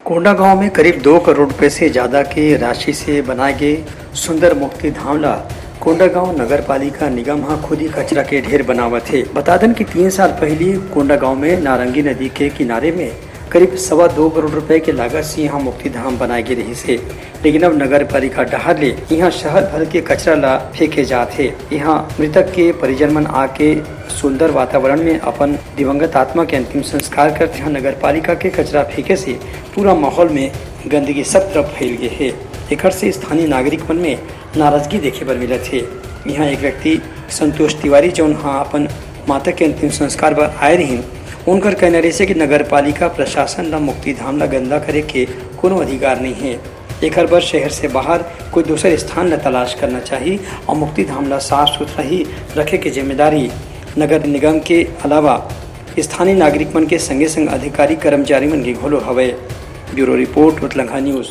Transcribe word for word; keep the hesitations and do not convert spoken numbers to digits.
कोंडागांव में करीब दो करोड़ रुपए से ज्यादा के राशि से बनाए गए सुंदर मुक्ति धाम ला कोंडागांव नगर पालिका निगम ह खुद ही कचरा के ढेर बनावत हे। बता दन कि तीन साल पहले कोंडागांव में नारंगी नदी के किनारे में करीब सवा दो करोड़ रुपए के लागत से यहाँ मुक्ति धाम बनाए गे रहिस हे, लेकिन अब नगर पालिका डहार ले यहाँ शहर भर के कचरा ला फेंके जात हे। यहाँ मृतक के परिजन मन आके सुंदर वातावरण में अपन दिवंगत आत्मा के अंतिम संस्कार करथे। यहाँ नगर पालिका के कचरा फेंके से पूरा माहौल में गंदगी सब तरफ फैल गए हे। एकर से स्थानीय नागरिक मन में नाराजगी देखे बर मिलत हे। यहाँ एक व्यक्ति संतोष तिवारी, जौन हा अपन माता के अंतिम संस्कार बर आए रहिन, उनकर कहना रहिसे कि नगर पालिका प्रशासन ला मुक्ति धाम ला गंदा करे के कोनो अधिकार नहीं हे। एकर बर शहर से बाहर कोई दूसर स्थान ला तलाश करना चाही और मुक्ति धाम ला साफ सुथरा ही रखे के जिम्मेदारी नगर निगम के अलावा स्थानीय नागरिक मन के संगे संग अधिकारी कर्मचारी मन के घलो हवय। Bureau report, Utlangha news.